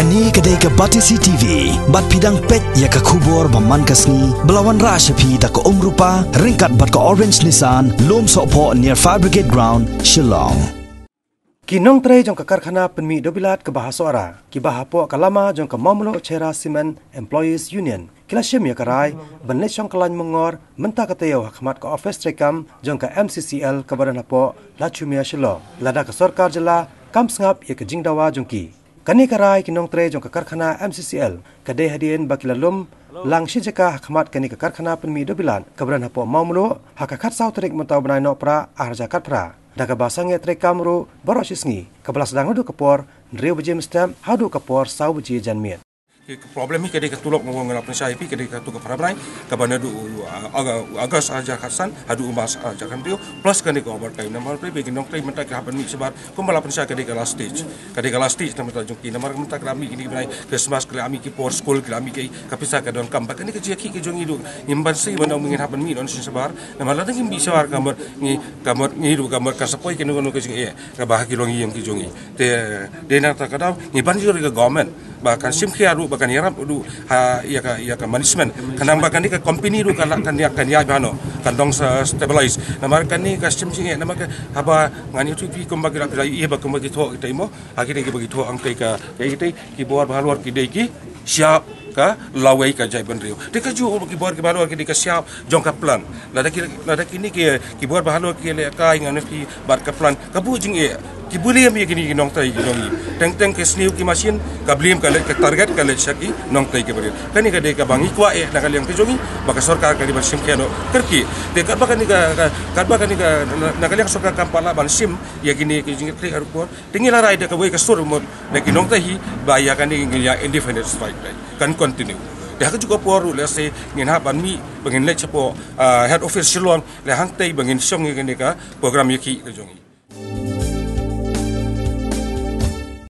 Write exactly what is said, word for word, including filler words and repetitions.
Kane ka dei ka Batesi T V, bad phi dang peit ïa ka khubor ba man ka sngi, ba la wanrah sha phi da ka Umrupa, ryngkat bad ka Orange Nissan, Lumsohphoh near Fire Brigade Ground, Shillong. Ki nongtrei jong ka karkhana pynmih dewbilat kaba ha Sohra, kiba hapoh ka lama jong ka Mawmluh Cherra Cement Employees Union, ki la shim ïa ka rai ban leit shong kyllain myngor mynta ka taïew ha khmat ka ophis treikam jong ka M C C L kaba don hapoh Lachumia, Shillong, lada ka sorkar jylla kam sngap ïa ka jingdawa jong ki. Kane ka rai ki nongtrei jong ka karkhana M C C L ka dei hadien ba ki la lum lang shi jaka ha khmat kane ka karkhana pynmih dewbilat kaba don hapoh Mawmluh ha ka khatsaw tarik mynta u bnai Nohprah arhajar khatphra, da kaba sangeh treikam ruh baroh shi sngi, kaba la sdang naduh ka por hynriew baje mynstep haduh ka por saw baje janmiet. Ki problem hi ka dei ka tulop, nga ong nga la pynshai phi, ka dei ka tu ka phra bnai, kaba naduh, uh, Aga-, August arhajar khatsan haduh u March arhajar khathynriew, plus kane ka overtime. Namar phi, ki nongtrei mynta ki hap ban mih shabar, kumba la pynshai, ka dei ka last stage. Ka dei ka last stage namar jong ki, namar mynta ki la mih kine ki bnai Christmas, ki la mih ki por skul, ki la mih ki, ka pisa ka donkam. Bad kane ka jingïakhih ka jong ngi ruh, ngim banse ban ong ngin hap ban mih noh shisha shabar. Namar lada ngim mih shabar, ka mut ngi, ka mut ngi ruh, ka mut kan sa poi kano kano ka jingeh kaba ha ki longïing ki jong ngi. Te dei na kata ka daw ngi ban jur ïa ka government ba kan shim khia ruh, ba kan ïarap ruh ha ïa ka, ïa ka management. Khnang ba kane ka company ruh kan lah, kan ïa, kan ïaid bha noh, kan dang sa stabilize. Namar kane ka shim jingeh, namar ka haba ngan ïathuh ïa phi kumba ki la, ki la ïa ba kumba ki thoh kita imo, ha kita kiba ki thoh hangtei ka, ka kita, ki bor ba halor ki dei ki shyiap ka lawei ka jaitbynriew. Te kajuh ki bor kiba halor ki dei ka shyiap jong ka plant. Lada ki, lada kine ki, ki bor ba halor ki lehkai ngan ïa phi bad ka plant, ka buh jingeh, ki blame ïa kine ki nongtrei ki jong ngi. Teng teng ki sniew ki machine, ka blame ka leit, ka target ka leit sha ki nongtrei kiba rit. Kane ka dei kaba ngi kwah eh na ka liang ka jong ngi, ba ka sorkar ka dei ban shim khia noh kyrkieh. Te katba kane ka, ka, katba kane ka, na, na ka liang sorkar kam pat lah ban shim ïa kine ki jingkyrkieh ha rukom, te ngi la rai da kawei ka sur mut na ki nongtrei hi ba ïa kane ngin ïa indefinite strike, kan continue. Te ha kajuh ka por ruh lehse ngin hap ban mih ba ngin leit shapoh, ah, head office Shillong, lehse hangtei ba ngin shong ïa kane ka program ïakhih ka jong ngi.